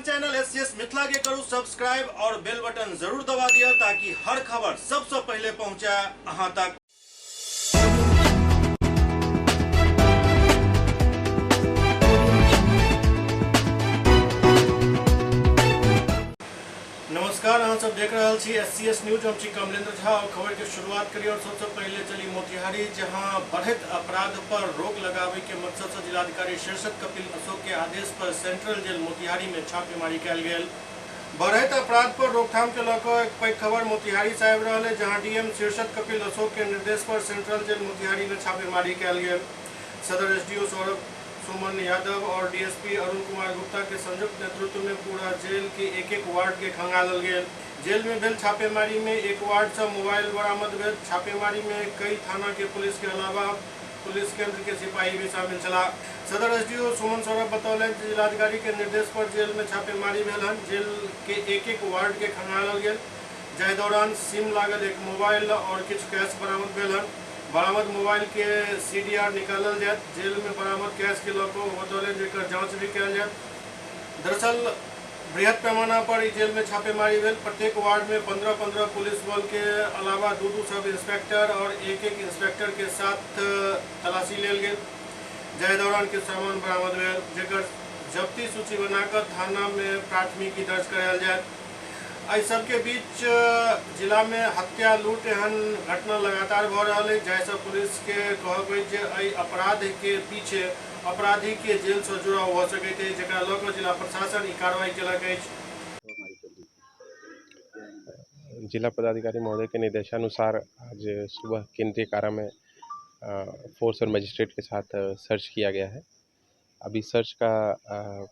अपन channel SCS Mithila के करू सब्सक्राइब और बेल बटन जरूर दबा दिया ताकि हर खबर सबसे पहले पहुंचे अहां तक। नमस्कार, अहाँ सब देख रहल छी एससीएस न्यूज। हम छी कमलेंद्र झा और खबर के शुरुआत करी और सबसे पहले चली मोतिहारी, जहां बढ़ैत अपराध पर रोक लगावे के मकसद से जिलाधिकारी शीर्षत कपिल अशोक के आदेश पर सेंट्रल जेल मोतिहारी में छापेमारी कयल गेल। बढ़ैत अपराध पर रोकथाम के लऽ कऽ एक पैघ खबर मोतिहारी से आबि रहल अछि, जहां डीएम शीर्षत कपिल अशोक के निर्देश पर सेंट्रल जेल मोतिहारी में छापेमारी कयल गेल। सदर एसडीओ सौरभ सुमन यादव और डीएसपी अरुण कुमार गुप्ता के संयुक्त नेतृत्व में पूरा जेल के एक एक वार्ड के खंगालल गेल। जेल में भेल छापेमारी में एक वार्ड से मोबाइल बरामद भेल। छापेमारी में कई थाना के पुलिस के अलावा पुलिस केंद्र के सिपाही भी शामिल छला। सदर एसडीओ सुमन सौरभ बतौलनि जे जिलाधिकारी के निर्देश पर जेल में छापेमारी भेल हन। जेल के एक एक वार्ड के खंगालल गेल, जाहि दौरान सिम लागल एक मोबाइल और किछु कैश बरामद भेल हन। बरामद मोबाइल के सीडीआर निकालल जायत। जेल में बरामद कैश के लऽ कऽ बतौलनि जे एकर जांच भी कयल जायत। दरअसल बृहद पैमाना पर ई जेल में छापेमारी भेल। प्रत्येक वार्ड में 15-15 पुलिस बल के अलावा 2-2 सब इंस्पेक्टर और 1-1 इंस्पेक्टर के साथ तलाशी लेल गेल, जाहि दौरान किछु सामान बरामद भेल, जेकर जब्ती सूची बनाकर थाना में प्राथमिकी दर्ज करायल जायत। एहि सबके बीच जिला में हत्या लूट एहन घटना लगातार भऽ रहल अछि, जाहिसँ पुलिस के कहब अछि जे एहि अपराध के पीछे अपराधी के जेल से जुड़ाव भऽ सकैत अछि, जकरा लऽ कऽ जिला प्रशासन ई कार्रवाई केलक अछि। जिला पदाधिकारी महोदय के निर्देशानुसार आज सुबह केंद्रीय कारा में फोर्स और मजिस्ट्रेट के साथ सर्च किया गया है। अभी सर्च का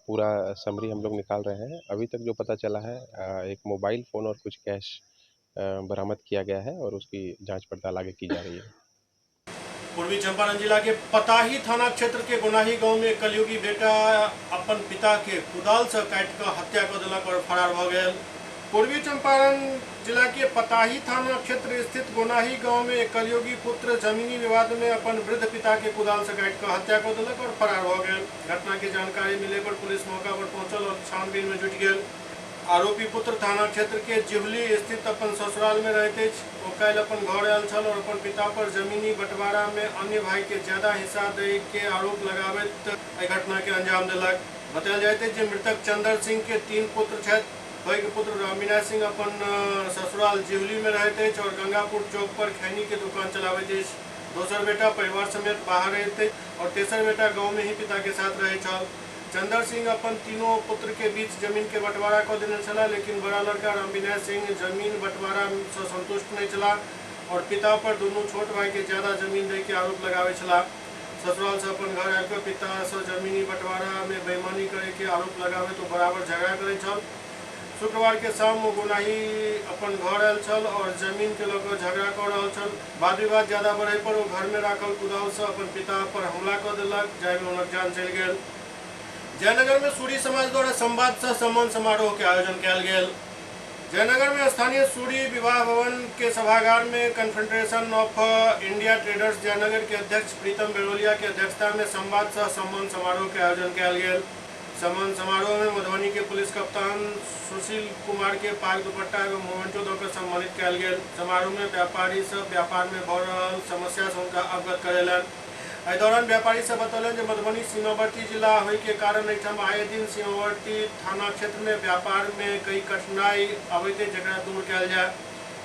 पूरा समरी हम लोग निकाल रहे हैं। अभी तक जो पता चला है, एक मोबाइल फ़ोन और कुछ कैश बरामद किया गया है और उसकी जांच पड़ताल आगे की जा रही है। पूर्वी चंपारण जिला के पताही थाना क्षेत्र के गोनाही गांव में कलयुगी बेटा अपन पिता के कुदाल से काटि कऽ हत्या कऽ देलक और फरार भऽ गेल। पूर्वी चंपारण जिला के पताही थाना क्षेत्र स्थित गोनाही गांव में एक कलयुगी पुत्र जमीनी विवाद में अपन वृद्ध पिता के कुदाल से काटि कऽ हत्या कऽ देलक और फरार भऽ गेल। घटना के जानकारी मिले पर पुलिस मौका पर पहुंचल और छानबीन में जुटि गेल। आरोपी पुत्र थाना क्षेत्र के जिहुली स्थित अपन ससुराल में रहैत अछि। ओ काल्हि अपन घर आयल छल और अपन पिता पर जमीनी बंटवारा में अन्य भाई के ज्यादा हिस्सा दै के आरोप लगाबैत एहि घटना के अंजाम देलक। बतायल जाइत अछि जे मृतक चंदर सिंह के 3 पुत्र छथि। पैघ पुत्र रामविनय सिंह अपन ससुराल जिहुली में रहैत अछि और गंगापुर चौक पर खैनी के दुकान चलाबैत अछि। दोसर बेटा परिवार समेत बाहर रहैत अछि और तेसर बेटा गांव में ही पिता के साथ रहैत छल। चंदर सिंह अपन तीनों पुत्र के बीच जमीन के बंटवारा कऽ देने छलाह, लेकिन बड़ा लड़का रामविनय सिंह जमीन बंटवारा से संतुष्ट नहीं छलाह और पिता पर दुनू छोट भाई के ज्यादा जमीन दै के आरोप लगाबै छलाह। ससुराल से अपन घर आबि कऽ पिता से जमीनी बंटवारा में बेईमानी करे के आरोप लगाबैत ओ बराबर झगड़ा करैत छल। शुक्रवार के शाम ओ गोनाही अपन घर आयल छल और जमीन के लऽ कऽ झगड़ा कऽ रहल छल। वाद विवाद ज्यादा बढ़ै पर ओ घर में राखल कुदाल से अपन पिता पर हमला कऽ देलक, जाहि में हुनक जान चलि गेल। जयनगर में सूरी समाज द्वारा संवाद सह सम्मान समारोह के आयोजन कयल गेल। जयनगर में स्थानीय सूरी विवाह भवन के सभागार में confederation of India traders Jaynagar के अध्यक्ष प्रीतम बेरोलिया के अध्यक्षता में संवाद सह सम्मान समारोह के आयोजन कयल गेल। सम्मान समारोह में मधुबनी के पुलिस कप्तान सुशील कुमार के पाग दुपट्टा एवं मोमेंटो दऽ कऽ सम्मानित कयल गेल। समारोह में व्यापारी सब व्यापार में भऽ रहल समस्या से हुनका अवगत करेलनि। एहि दौरान व्यापारी सब बतौलनि जे मधुबनी सीमावर्ती जिला होय के कारण एहिठाम आए दिन सीमावर्ती थाना क्षेत्र में व्यापार में कई कठिनाई अबैत अछि, जकरा दूर कयल जाय।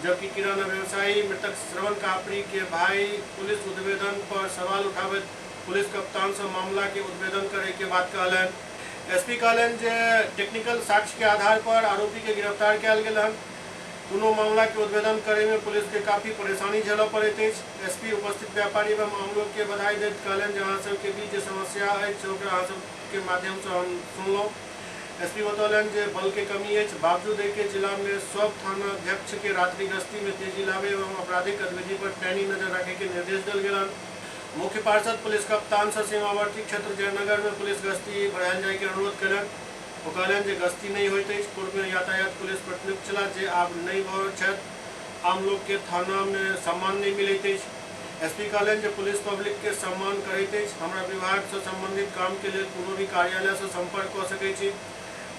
जबकि किराना व्यवसायी मृतक श्रवण कापड़ी के भाई पुलिस उद्भेदन पर सवाल उठाबैत पुलिस कप्तान से मामला के उद्भेदन करे के बात कहलनि। एसपी कहलनि जे टेक्निकल साक्ष्य के आधार पर आरोपी के गिरफ्तार कयल गेल हन। कोनो मामला के उद्भेदन करे में पुलिस के काफी परेशानी झेलऽ पड़ैत अछि। एसपी उपस्थित व्यापारी एवं आम लोग के बधाई दैत कहलनि जे अहाँ सब के बीच जे समस्या अछि ओकरा अहाँ सब के माध्यम से हम सुनलहुँ। एसपी बतौलनि जे बल के कमी अछि, बावजूद एहि के जिला में सब थाना अध्यक्ष के रात्रि गश्ती में तेजी लाबे एवं आपराधिक गतिविधि पर पैनी नजर रखे के निर्देश देल गेल हन। मुख्य पार्षद पुलिस कप्तान से सीमावर्ती क्षेत्र जयनगर में पुलिस गश्ती बढ़ायल जाय के अनुरोध कयलनि। ओ कहलनि जे गश्ती नहि होइत अछि। पूर्व में यातायात पुलिस प्रतिनियुक्त छलाह जे आब नहि भऽ छथि। आम लोग के थाना में सम्मान नहि मिलैत अछि। एसपी कहलनि जे पुलिस पब्लिक के सम्मान करैत अछि। हमरा विभाग से संबंधित काम के लेल कोनो भी कार्यालय से संपर्क कऽ सकैत छी।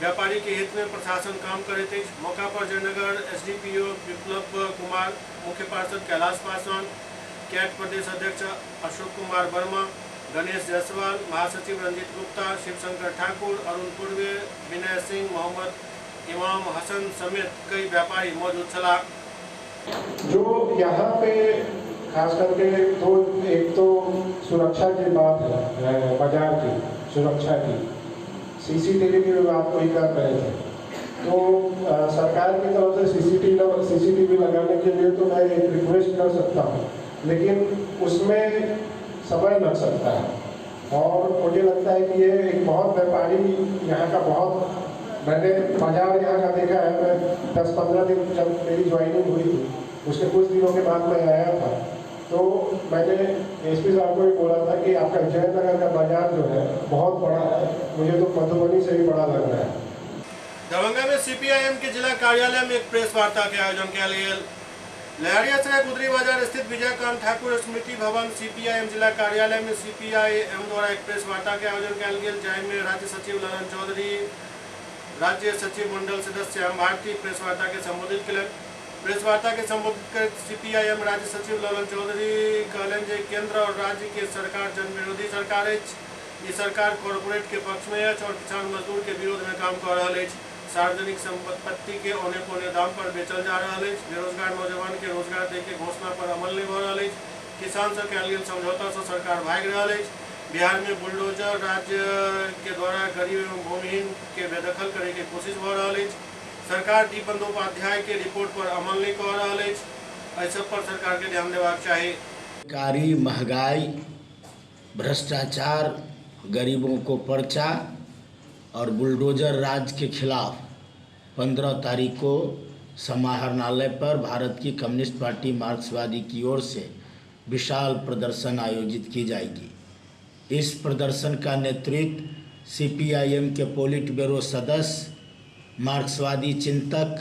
व्यापारी के हित में प्रशासन काम करैत अछि। मौका पर जयनगर एसडीपीओ विप्लव कुमार, मुख्य पार्षद कैलाश पासवान, कैट प्रदेश अध्यक्ष अशोक कुमार वर्मा, गणेश जायसवाल, महासचिव रंजीत गुप्ता, शिवशंकर ठाकुर, अरुण पूर्वे, विनय सिंह, मोहम्मद इमाम हसन समेत कई व्यापारी मौजूद छलाह। जो यहाँ पे खास करके दो, एक तो सुरक्षा की बात है, बाजार की सुरक्षा की, सीसीटीवी की भी बात कोई कर रहे थे, तो सरकार की तरफ से सीसीटीवी लगाने के लिए तो मैं एक रिक्वेस्ट कर सकता हूँ, लेकिन उसमें समय लग सकता है। और मुझे लगता है कि ये एक बहुत व्यापारी यहाँ का, बहुत मैंने बाजार यहाँ का देखा है। मैं 10-15 दिन जब मेरी ज्वाइनिंग हुई थी उसके कुछ दिनों के बाद मैं आया था, तो मैंने एसपी साहब को भी बोला था कि आपका जयनगर का बाजार जो है बहुत बड़ा है, मुझे तो मधुबनी से भी बड़ा लग रहा है। दरभंगा में सीपीआईएम के जिला कार्यालय में एक प्रेस वार्ता के आयोजन किया गया। लहरियासराय गुदरी बाजार स्थित विजयकांत ठाकुर स्मृति भवन सीपीआईएम जिला कार्यालय में सीपीआईएम द्वारा एक प्रेस वार्ता के आयोजन किया गया, जाहिमे राज्य सचिव ललन चौधरी, राज्य सचिव मंडल सदस्य श्याम भारती प्रेस वार्ता के संबोधित कयलनि। प्रेस वार्ता के संबोधित कर सीपीआईएम राज्य सचिव ललन चौधरी कहलनि जे केंद्र और राज्य के सरकार जन विरोधी सरकार अछि। ई सरकार कॉरपोरेट के पक्ष में अछि और किसान मजदूर के विरोध में काम कर रहल अछि। सार्वजनिक संपत्ति के औने पौने दाम पर बेचल जा रहल अछि। बेरोजगार नौजवान के रोजगार दे के घोषणा पर अमल नहीं भऽ रहल अछि। किसान से कयल गेल समझौता से सरकार भागि रहल अछि। बिहार में बुलडोजर राज्य के द्वारा गरीब एवं भूमिहीन के बेदखल करे के कोशिश भऽ रहल अछि। सरकार डी बंदोपाध्याय के रिपोर्ट पर अमल नहीं कऽ रहल अछि। एहि सब पर सरकार के ध्यान देबाक चाही। कारी महंगाई, भ्रष्टाचार, गरीबों को पर्चा और बुलडोजर राज के खिलाफ 15 तारीख को समाहरणालय पर भारत की कम्युनिस्ट पार्टी मार्क्सवादी की ओर से विशाल प्रदर्शन आयोजित की जाएगी। इस प्रदर्शन का नेतृत्व सीपीआईएम के पोलिट ब्यूरो सदस्य, मार्क्सवादी चिंतक,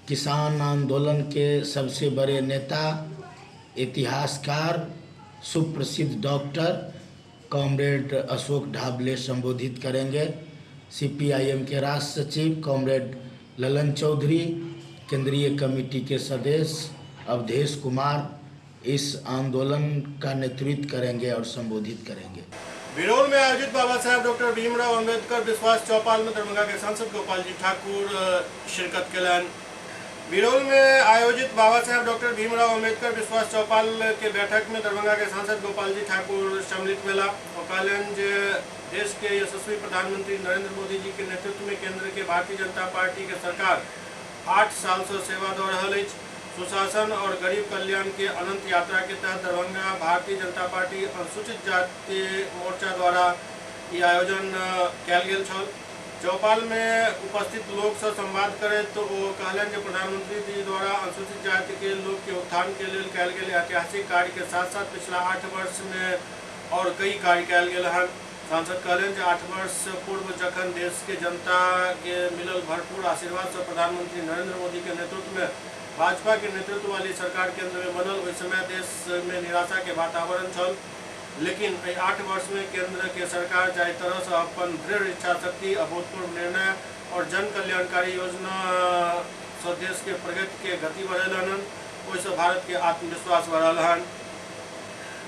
किसान आंदोलन के सबसे बड़े नेता, इतिहासकार, सुप्रसिद्ध डॉक्टर कॉमरेड अशोक ढाबले संबोधित करेंगे। सीपीआईएम के राष्ट्र सचिव कॉमरेड ललन चौधरी, केंद्रीय कमेटी के सदस्य अवधेश कुमार इस आंदोलन का नेतृत्व करेंगे और संबोधित करेंगे। बिरौल में आयोजित बाबा साहेब डॉक्टर भीमराव अंबेडकर विश्वास चौपाल में दरभंगा के सांसद गोपाल जी ठाकुर शिरकत कयलनि। बिरौल में आयोजित बाबा साहेब डॉक्टर भीमराव अंबेडकर विश्वास चौपाल के बैठक में दरभंगा के सांसद गोपाल जी ठाकुर सम्मिलित भेला। ओ कहलनि जे देश के यशस्वी प्रधानमंत्री नरेंद्र मोदी जी के नेतृत्व में केंद्र के भारतीय जनता पार्टी के सरकार 8 साल से सेवा दऽ रहल अछि। सुशासन और गरीब कल्याण के अनंत यात्रा के तहत दरभंगा भारतीय जनता पार्टी अनुसूचित जाति मोर्चा द्वारा ई आयोजन कयल गेल छल। चौपाल में उपस्थित लोग से संवाद करैत ओ कहलनि जे प्रधानमंत्री जी द्वारा अनुसूचित जाति के लोग के उत्थान के लेल कयल गेल ऐतिहासिक कार्य के साथ साथ पिछला 8 वर्ष में और कई कार्य कयल गेल हन। सांसद कहलनि जे 8 वर्ष पूर्व जखन देश के जनता के मिलल भरपूर आशीर्वाद से प्रधानमंत्री नरेंद्र मोदी के नेतृत्व में भाजपा के नेतृत्व वाली सरकार केंद्र में बनल, ओहि समय देश में निराशा के वातावरण छल, लेकिन एहि 8 वर्ष में केंद्र के सरकार जाहि तरह से अपन दृढ़ इच्छा शक्ति, अभूतपूर्व निर्णय और जन कल्याणकारी योजना से देश के प्रगति के गति बढ़ेलनि हन, ओहिसँ भारत के आत्मविश्वास बढ़ल हन।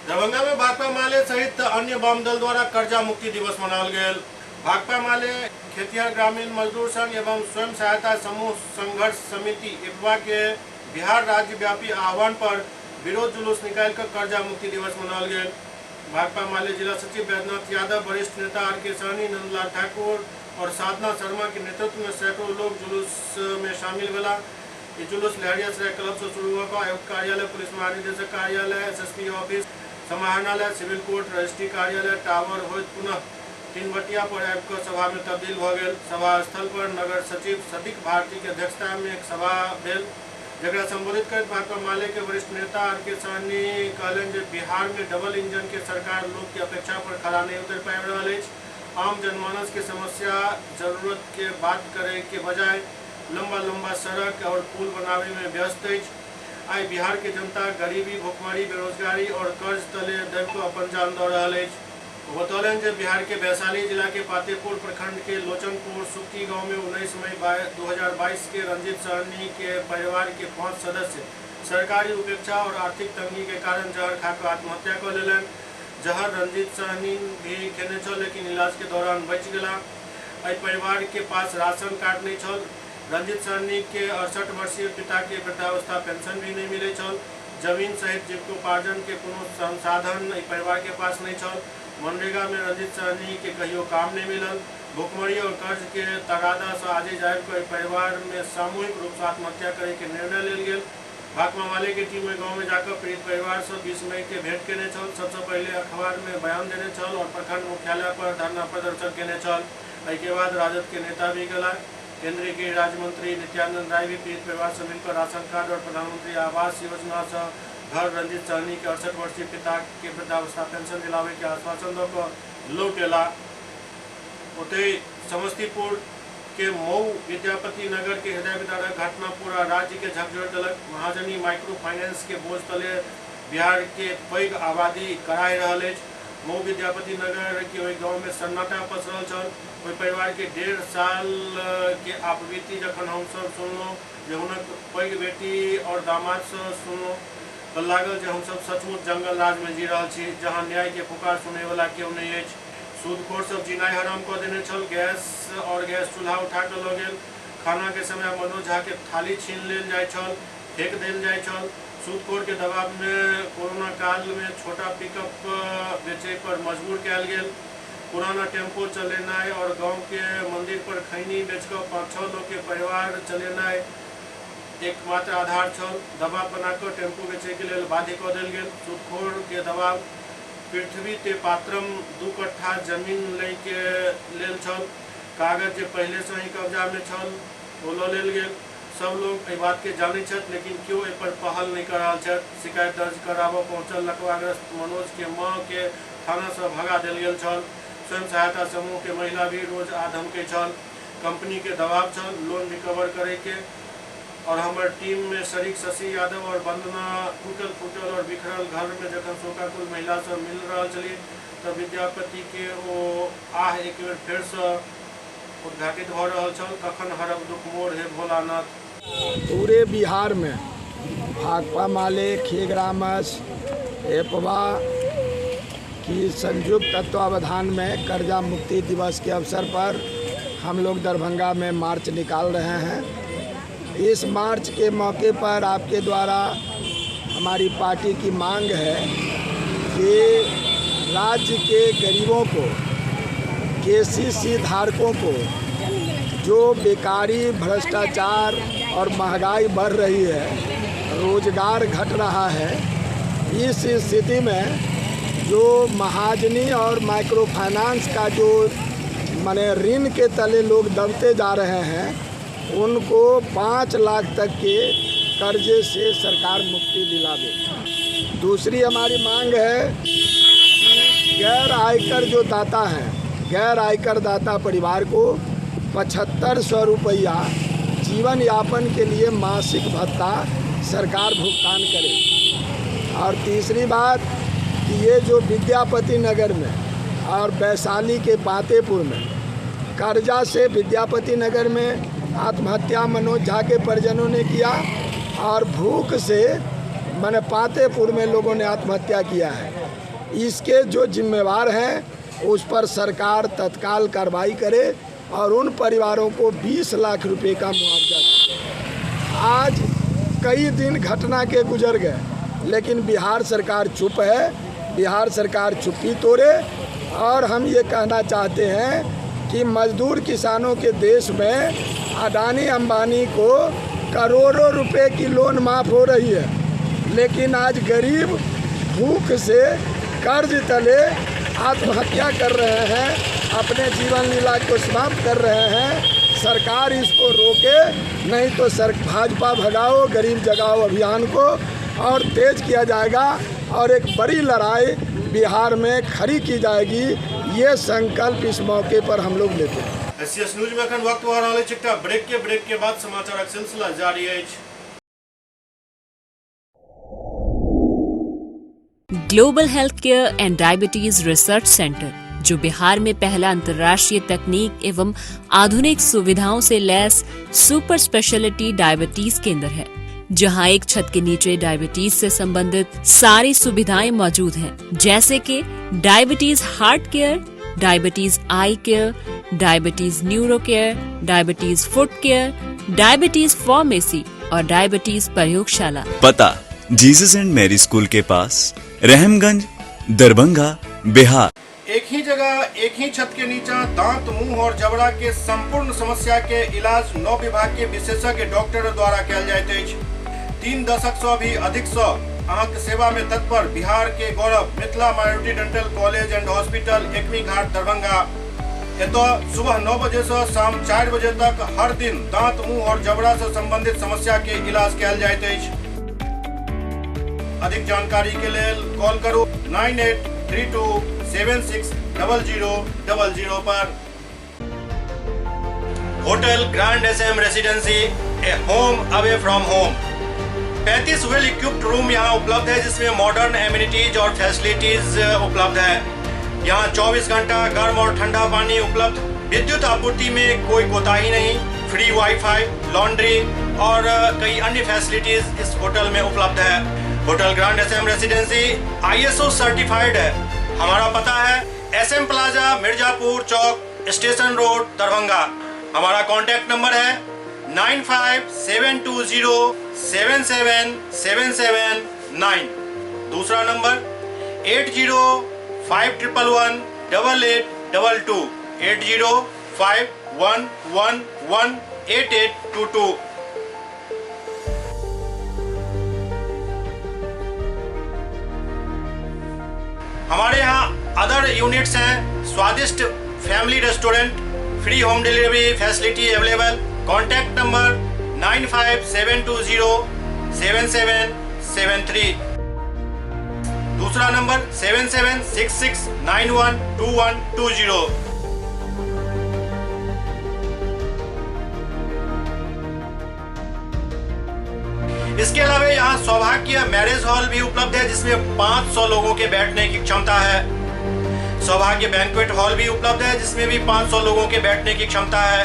दरभंगा में भाकपा माले सहित अन्य वाम दल द्वारा कर्जा मुक्ति दिवस मनाओल गेल। भाकपा माले खेतिहर ग्रामीण मजदूर संघ एवं स्वयं सहायता समूह संघर्ष समिति इपवा के बिहार राज्य व्यापी आह्वान पर विरोध जुलूस निकालि कऽ कर्जा मुक्ति दिवस मनाओल गेल। भाकपा माले जिला सचिव बैद्यनाथ यादव, वरिष्ठ नेता are के सहनी, नंदलाल ठाकुर और साधना शर्मा के नेतृत्व में सैकड़ों लोग जुलूस में शामिल भेला। ये जुलूस लहरियासराय क्लब से शुरू हुआ आयुक्त कार्यालय, पुलिस महानिदेशक कार्यालय, एसएसपी ऑफिस, समाहरणालय, सिविल कोर्ट, रजिस्ट्री कार्यालय, टावर होइत पुनः तीनबटिया पर आबि कऽ सभा में तब्दील भऽ गेल। सभा स्थल पर नगर सचिव सदीक भारती के अध्यक्षता में एक सभा भेल, जकरा संबोधित करैत भाकपा माले के वरिष्ठ नेता are के सहनी कहलनि जे बिहार में डबल इंजन के सरकार लोग के अपेक्षा पर खरा नहीं उतरि पाबि रहल अछि। आम जनमानस के समस्या जरूरत के बात करे के बजाय लंबा लंबा सड़क और पुल बनावे में व्यस्त अछि। आइ बिहार के जनता गरीबी, भुखमरी, बेरोजगारी और कर्ज तले दबि कऽ अपन जान दऽ रहल अछि। ओ बतौलनि जे बिहार के वैशाली जिला के पातेपुर प्रखंड के लोचनपुर सुक्की गांव में 19 मई 2022 के रंजीत सहनी के परिवार के 5 सदस्य सरकारी उपेक्षा और आर्थिक तंगी के कारण जहर खाकर आत्महत्या कऽ लेलनि। जहर रंजीत सहनी भी खेने छल, लेकिन इलाज के दौरान बचि गेला। एहि परिवार के पास राशन कार्ड नहीं छल। रंजीत सहनी के 68 वर्षीय पिता के वृद्धावस्था पेंशन भी नहीं मिले छल। जमीन सहित जीविकोपार्जन के कोनो संसाधन एहि परिवार के पास नहीं छल। मनरेगा में रंजीत सहनी के कहियो काम नहीं मिलल। भुखमरी और कर्ज के तगादा से आजे जाबि कऽ एहि परिवार में सामूहिक रूप से आत्महत्या करे के निर्णय लेल गेल। भाकपा माले के टीम गांव में जाकर पीड़ित परिवार से 20 मई के भेंट केने छल। सबसे पहले अखबार में बयान देने छल और प्रखंड मुख्यालय पर धरना प्रदर्शन केने छल। एहि के बाद राजद के नेता भी गेला। केंद्रीय गृह राज्य मंत्री नित्यानंद राय भी पीड़ित परिवार से मिलकर राशन कार्ड और प्रधानमंत्री आवास योजना से घर रंजीत सहनी के 68 वर्षीय पिता के वृद्धावस्था पेंशन दिलावे के आश्वासन दऽ कऽ लौट अयला। ओतहि समस्तीपुर के मऊ विद्यापति नगर के हृदय विदारक घटना पूरा राज्य के झकझोरि देलक। महाजनी माइक्रो फाइनेंस के बोझ तले बिहार के पैघ आबादी कराहि रहल अछि। मऊ विद्यापति नगर के ओहि गांव में सन्नाटा पसरल छल। ओहि परिवार के 1.5 साल के आपबीती जखन हमसब सुनलहुँ जे हुनक पैघ बेटी और दामाद से सुनलहुँ तऽ लागल जे हमसब सचमुच जंगल राज में जी रहल छी, जहाँ न्याय के पुकार सुनय वाला केओ नहीं अछि। सूदखोर सब जीनाइ हराम कऽ देने छल। गैस और गैस चूल्हा उठा कऽ लऽ गेल। खाना के समय मनोज झा के थाली छीन लेल जाइ छल, फेंक देल जाइ छल। सूदखोर के दबाव में कोरोना काल में छोटा पिकअप बेचै पर मजबूर कयल गेल। पुराना टेम्पो चलेनाइ और गांव के मंदिर पर खैनी बेच कऽ 5-6 लोग के परिवार चलेनाइ एकमात्र आधार छल। दबाव बना कऽ टेम्पो बेचै के लेल बाध्य कऽ देल गेल। सूदखोर के दबाव पृथ्वी ते पात्रम 2 कट्ठा जमीन लै के लेल छल। कागज जे पहले से ही कब्जा में छल ओ लऽ लेल गेल। सब लोग एहि बात के जानै छथि, लेकिन केओ एहि पर पहल नहीं कर रहल छथि। शिकायत दर्ज कराबऽ पहुँचल लकवाग्रस्त मनोज के माँ के थाना से भगा देल गेल छल। स्वयं सहायता समूह के महिला भी रोज आ धमकै छल। कंपनी के दबाव छल लोन रिकवर करे के। और हमर टीम में शरीक शशि यादव और वंदना टूटल फूटल और बिखरल घर में जखन शोकाकुल महिला सब मिल रहल छली तब विद्यापति के ओ आह एक बेर फेर से उद्घाटित भऽ रहल छल। कखन हरब दुख मोर हे भोलानाथ। पूरे बिहार में भाकपा माले खेग्रामस एपवा की संयुक्त तत्वावधान में कर्जा मुक्ति दिवस के अवसर पर हम लोग दरभंगा में मार्च निकाल रहे हैं। इस मार्च के मौके पर आपके द्वारा हमारी पार्टी की मांग है कि राज्य के गरीबों को, केसीसी धारकों को, जो बेकारी, भ्रष्टाचार और महंगाई बढ़ रही है, रोजगार घट रहा है, इस स्थिति में जो महाजनी और माइक्रो फाइनेंस का जो माने ऋण के तले लोग दबते जा रहे हैं, उनको 5 लाख तक के कर्जे से सरकार मुक्ति दिलावे। दूसरी हमारी मांग है कि गैर आयकर जो दाता हैं, गैर आयकर दाता परिवार को 7500 रुपया जीवन यापन के लिए मासिक भत्ता सरकार भुगतान करे। और तीसरी बात कि ये जो विद्यापति नगर में और वैशाली के पातेपुर में कर्जा से विद्यापति नगर में आत्महत्या मनोज झा के परिजनों ने किया और भूख से माने पातेपुर में लोगों ने आत्महत्या किया है, इसके जो जिम्मेवार हैं उस पर सरकार तत्काल कार्रवाई करे और उन परिवारों को 20 लाख रुपए का मुआवजा दे। आज कई दिन घटना के गुजर गए, लेकिन बिहार सरकार चुप है। बिहार सरकार चुप्पी तोड़े। और हम ये कहना चाहते हैं कि मजदूर किसानों के देश में अडानी अंबानी को करोड़ों रुपए की लोन माफ़ हो रही है, लेकिन आज गरीब भूख से कर्ज तले आत्महत्या कर रहे हैं, अपने जीवन लीला को समाप्त कर रहे हैं। सरकार इसको रोके, नहीं तो सर भाजपा भगाओ गरीब जगाओ अभियान को और तेज किया जाएगा और एक बड़ी लड़ाई बिहार में खड़ी की जाएगी। ये संकल्प इस मौके पर हम लोग लेते हैं। एससीएस न्यूज में अखन वक्त भऽ रहल अछि एकटा ब्रेक के बाद समाचारक सिलसिला जारी अछि। Global health care and diabetes research centre जो बिहार में पहला अंतर्राष्ट्रीय तकनीक एवं आधुनिक सुविधाओं से लैस सुपर स्पेशलिटी डायबिटीज केंद्र है, जहां एक छत के नीचे डायबिटीज से संबंधित सारी सुविधाएं मौजूद हैं, जैसे कि diabetes heart care, diabetes eye care, diabetes neuro care, diabetes foot care, diabetes pharmacy और डायबिटीज प्रयोगशाला। पता जीसस एंड मैरी स्कूल के पास, रहमगंज, दरभंगा, बिहार। एक ही जगह एक ही छत के नीचा दांत, मुंह और जबड़ा के संपूर्ण समस्या के इलाज 9 विभाग के विशेषज्ञ डॉक्टर द्वारा कयल जाइत अछि। 3 दशक से भी अधिक से अहाँके सेवा में तत्पर बिहार के गौरव Mithila minority dental college and hospital, Ekmi Ghat, Darbhanga. एतऽ सुबह 9 बजे से शाम 4 बजे तक हर दिन दांत, मुंह और जबड़ा से संबंधित समस्या के इलाज कयल जाइत अछि। अधिक जानकारी के लेल कॉल करू 9832760000 पर। Hotel grand S M residency, a home away from home. 35 well equipped room यहाँ उपलब्ध है, जिसमें मॉडर्न एमिनिटीज और फैसिलिटीज उपलब्ध है। यहाँ 24 घंटा गर्म और ठंडा पानी उपलब्ध, विद्युत आपूर्ति में कोई कोताही नहीं, फ्री वाईफाई, लॉन्ड्री और कई अन्य फैसिलिटीज इस होटल में उपलब्ध है। Hotel grand S M residency ISO certified है। हमारा पता है एस एम प्लाजा, मिर्जापुर चौक, स्टेशन रोड, दरभंगा। हमारा कॉन्टैक्ट नंबर है 9572077779। दूसरा नंबर 8051118822, 8051118822। हमारे यहाँ अदर यूनिट्स हैं, स्वादिष्ट family restaurant, free home delivery facility available. Contact number 9572077773। दूसरा नंबर 7766912120। इसके अलावा यहाँ सौभाग्य मैरिज हॉल भी उपलब्ध है, जिसमें 500 लोगों के बैठने की क्षमता है। सौभाग्य बैंक्वेट हॉल भी उपलब्ध है, जिसमें भी 500 लोगों के बैठने की क्षमता है।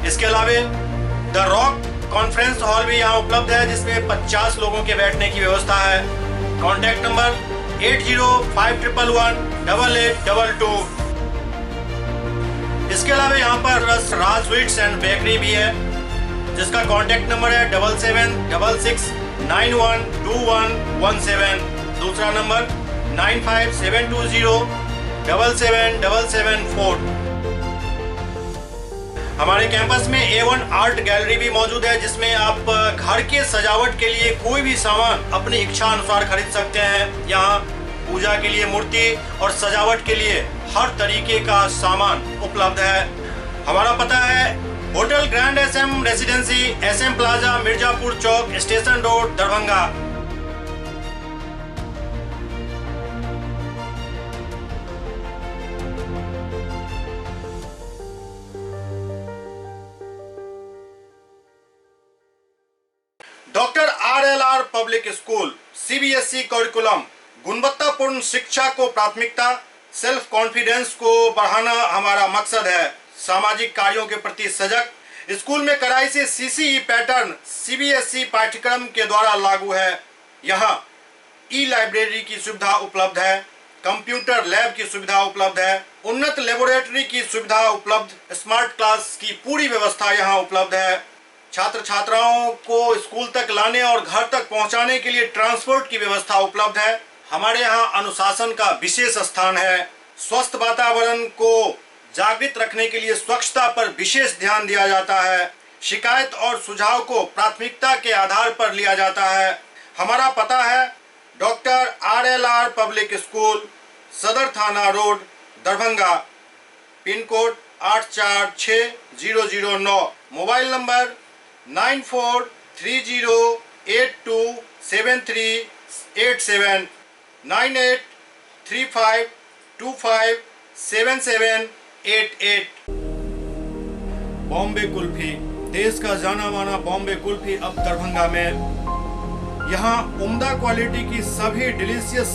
इसके अलावा the rock conference hall भी यहाँ उपलब्ध है, जिसमें 50 लोगों के बैठने की व्यवस्था है। Contact number 8051118822। इसके अलावा यहाँ पर राज स्वीट्स एंड बेकरी भी है, जिसका कॉन्टैक्ट नंबर है 7766912117। दूसरा नंबर 9572077774। हमारे कैंपस में A1 art gallery भी मौजूद है, जिसमें आप घर के सजावट के लिए कोई भी सामान अपनी इच्छा अनुसार खरीद सकते हैं। यहाँ पूजा के लिए मूर्ति और सजावट के लिए हर तरीके का सामान उपलब्ध है। हमारा पता है hotel grand S M residency, S M plaza, Mirzapur Chowk, station road, Darbhanga. Doctor R L R public school, CBSE curriculum, गुणवत्तापूर्ण शिक्षा को प्राथमिकता, सेल्फ कॉन्फिडेंस को बढ़ाना हमारा मकसद है। सामाजिक कार्यों के प्रति सजग, स्कूल में कड़ाई से सीसीई पैटर्न सीबीएसई पाठ्यक्रम के द्वारा लागू है। यहाँ ई लाइब्रेरी की सुविधा उपलब्ध है, कंप्यूटर लैब की सुविधा उपलब्ध है, उन्नत लेबोरेटरी की सुविधा उपलब्ध, स्मार्ट क्लास की पूरी व्यवस्था यहाँ उपलब्ध है। छात्र छात्राओं को स्कूल तक लाने और घर तक पहुंचाने के लिए ट्रांसपोर्ट की व्यवस्था उपलब्ध है। हमारे यहाँ अनुशासन का विशेष स्थान है। स्वस्थ वातावरण को जागृत रखने के लिए स्वच्छता पर विशेष ध्यान दिया जाता है। शिकायत और सुझाव को प्राथमिकता के आधार पर लिया जाता है। हमारा पता है doctor R L R public school, Sadar थाना road, Darbhanga, pin code 846009, mobile number 9430827387, 9835257788। Bombay kulfi, देश का जाना माना बॉम्बे कुल्फी अब दरभंगा में। यहाँ उम्दा क्वालिटी की सभी डिलीशियस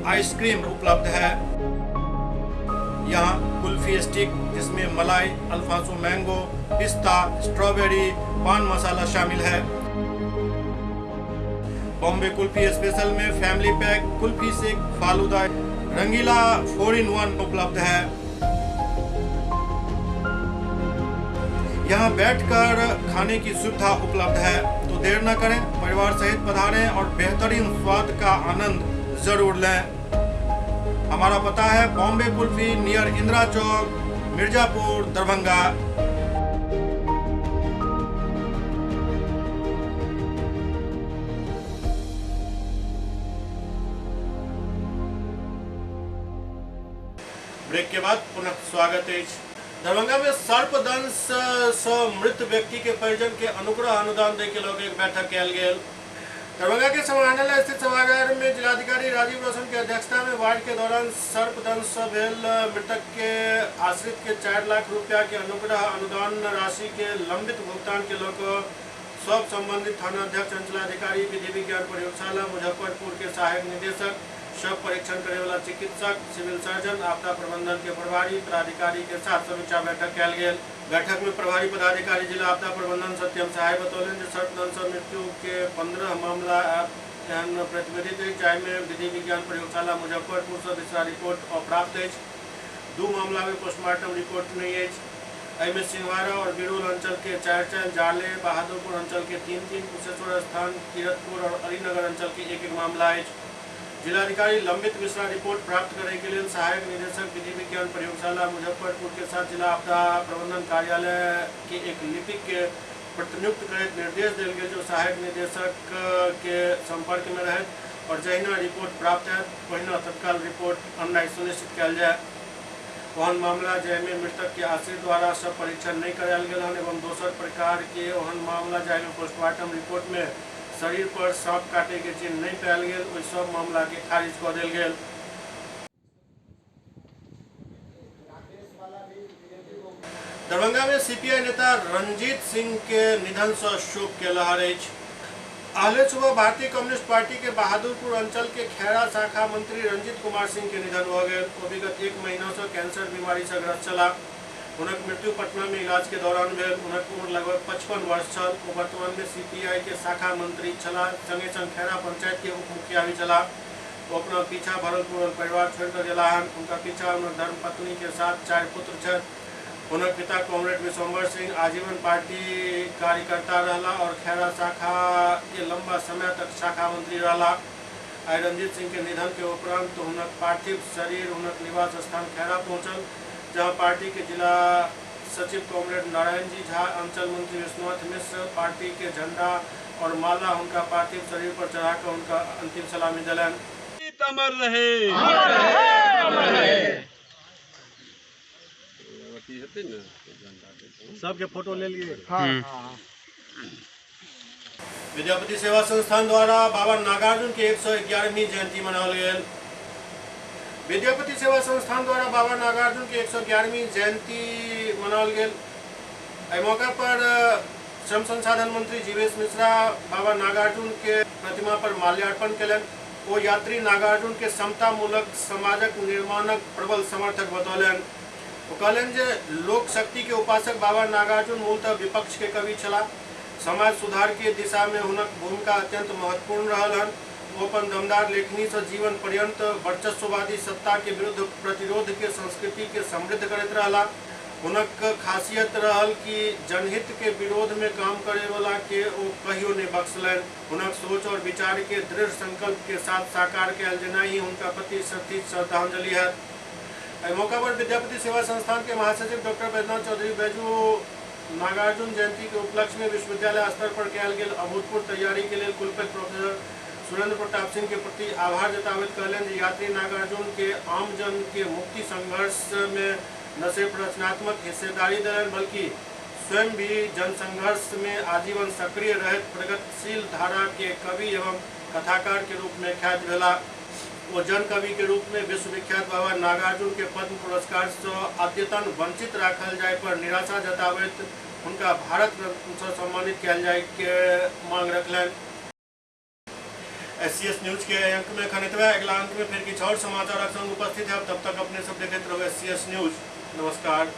आइसक्रीम उपलब्ध है। यहाँ कुल्फी स्टिक जिसमें मलाई, अल्फांसो मैंगो, पिस्ता, स्ट्रॉबेरी, पान मसाला शामिल है। बॉम्बे कुल्फी स्पेशल में family pack, kulfi shake, falooda, Rangeela 4 in 1 उपलब्ध है। यहाँ बैठकर खाने की सुविधा उपलब्ध है, तो देर न करें, परिवार सहित पधारें और बेहतरीन स्वाद का आनंद जरूर लें। हमारा पता है बॉम्बे कुल्फी, नियर इंदिरा चौक, मिर्जापुर, दरभंगा। ब्रेक के बाद पुनः स्वागत है। दरभंगा में सर्पदंश से मृत व्यक्ति के परिजन के अनुग्रह अनुदान दे के लोग एक बैठक कयल गेल। दरभंगा के समाहरणालय स्थित सभागार में जिलाधिकारी राजीव रोशन के अध्यक्षता में वार्ड के दौरान सर्पदंश से भेल मृतक के आश्रित के 4 लाख रुपया के अनुग्रह अनुदान राशि के लंबित भुगतान के लोग सब संबंधित थानाध्यक्ष, अंचलाधिकारी, विधि विज्ञान प्रयोगशाला मुजफ्फरपुर के सहायक निदेशक, शव परीक्षण करे वाला चिकित्सक, सिविल सर्जन, आपदा प्रबंधन के प्रभारी पदाधिकारी के साथ समीक्षा बैठक कयल गेल। बैठक में प्रभारी पदाधिकारी जिला आपदा प्रबंधन सत्यम सहाय बतौलनि जे सर्पदंश सँ मृत्यु के 15 मामला एहन प्रतिवेदित अछि जाहिमे विधि विज्ञान प्रयोगशाला मुजफ्फरपुर सँ विसरा रिपोर्ट अप्राप्त अछि। 2 मामला में पोस्टमार्टम रिपोर्ट नहीं अछि। एहिमे सिंहवाड़ा और बिरुल अंचल के 4-4, जाले, बहादुरपुर अंचल के 3-3, कुशेश्वर स्थान, किरतपुर और अलीनगर अंचल के 1-1 मामला अछि। जिलाधिकारी लंबित मिश्रा रिपोर्ट प्राप्त करे के लिए सहायक निदेशक विधि विज्ञान प्रयोगशाला मुजफ्फरपुर के साथ जिला आपदा प्रबंधन कार्यालय के एक लिपिक के प्रतिनियुक्त करैत निर्देश देल गेल जो सहायक निदेशक के संपर्क में रहत और जहिना रिपोर्ट प्राप्त है ओहिना तत्काल रिपोर्ट अननाइ सुनिश्चित कयल जाय। ओहन मामला जाहिमे मृतक के आश्रित द्वारा सब परीक्षण नहीं करायल गेल हन एवं दोसर प्रकार के ओहन मामला जाहिमे पोस्टमार्टम रिपोर्ट में शरीर पर सांप काटे के चिन्ह नहीं पायल गेल ओहि सब मामला के खारिज कऽ देल गेल। दरभंगा में सीपीआई नेता रंजीत सिंह के निधन से शोक के लहर अछि। आहले सुबह भारतीय कम्युनिस्ट पार्टी के बहादुरपुर अंचल के खैरा शाखा मंत्री रंजीत कुमार सिंह के निधन हो गए। वो विगत 1 महीना से कैंसर बीमारी से ग्रस्त छला। हुनक मृत्यु पटना में इलाज के दौरान भेल। हुनक उम्र लगभग 55 वर्ष छल। वो वर्तमान में सीपीआई के शाखा मंत्री छला, संगे संग खैरा पंचायत के उप मुखिया भी छला। वो अपना पीछा भरल पूरल परिवार छोड़कर गेला हन। उनका पीछा हुनक धर्मपत्नी के साथ 4 पुत्र छथि। हुनक पिता कॉमरेड विश्वम्बर सिंह आजीवन पार्टी कार्यकर्ता रहला और खैरा शाखा के लंबा समय तक शाखा मंत्री रहला। आई रंजीत सिंह के निधन के उपरांत हुनक पार्थिव शरीर हुनक निवास स्थान खैरा पहुंचल, जहां पार्टी के जिला सचिव कॉमरेड नारायण जी झा, अंचल मंत्री विश्वनाथ मिश्र पार्टी के झंडा और माला उनका पार्थिव शरीर पर चढ़ाकर उनका अंतिम सलामी दिलन। अमर रहे, अमर रहे, अमर रहे। सबके फोटो ले लिए। हाँ। विद्यापति सेवा संस्थान द्वारा बाबा नागार्जुन के 111वीं जयंती मनाओल गेल। विद्यापति सेवा संस्थान द्वारा बाबा नागार्जुन के 111वीं जयंती मनाओल गेल। एहि मौका पर श्रम संसाधन मंत्री जीवेश मिश्रा बाबा नागार्जुन के प्रतिमा पर माल्यार्पण केलनि। ओ यात्री नागार्जुन के समतामूलक समाजक निर्माणक प्रबल समर्थक बतौलनि। ओ कहलनि जे लोक शक्ति के उपासक बाबा नागार्जुन मूलतः विपक्ष के कवि छलाह। समाज सुधार के दिशा में हुनक भूमिका अत्यंत महत्वपूर्ण रहल हन। ओ अपन दमदार लेखनी से जीवन पर्यंत वर्चस्ववादी सत्ता के विरुद्ध प्रतिरोध के संस्कृति के समृद्ध करैत रहला। हुनक खासियत रहल कि जनहित के विरोध में काम करे वाला के ओ कहियो नहीं बख्शलनि। हुनक सोच और विचार के दृढ़ संकल्प के साथ साकार कयल जेनाइ ही हुनका प्रति सच्ची श्रद्धांजलि है। एहि मौका पर विद्यापति सेवा संस्थान के महासचिव डॉक्टर बैजनाथ चौधरी बैजू नागार्जुन जयंती के उपलक्ष्य में विश्वविद्यालय स्तर पर कयल गेल अभूतपूर्व तैयारी के लेल कुलपति प्रोफेसर सुरेंद्र प्रताप सिंह के प्रति आभार जताबैत कहलनि जे यात्री नागार्जुन के आमजन के मुक्ति संघर्ष में न सिर्फ रचनात्मक हिस्सेदारी देलनि बल्कि स्वयं भी जनसंघर्ष में आजीवन सक्रिय रहैत प्रगतिशील धारा के कवि एवं कथाकार के रूप में ख्यात भेला। वो जन कवि के रूप में विश्वविख्यात बाबा नागार्जुन के पद्म पुरस्कार से अद्यतन वंचित राखल जाय पर निराशा जताबैत हुनका भारत रत्न से सम्मानित कयल जाय के मांग रखलनि। एससीएस न्यूज के अंक में एखन एतबे। अगिला अंक में फिर किछु और समाचारक संग उपस्थित है। तब तक अपने सब देखैत रहू एससीएस न्यूज। नमस्कार।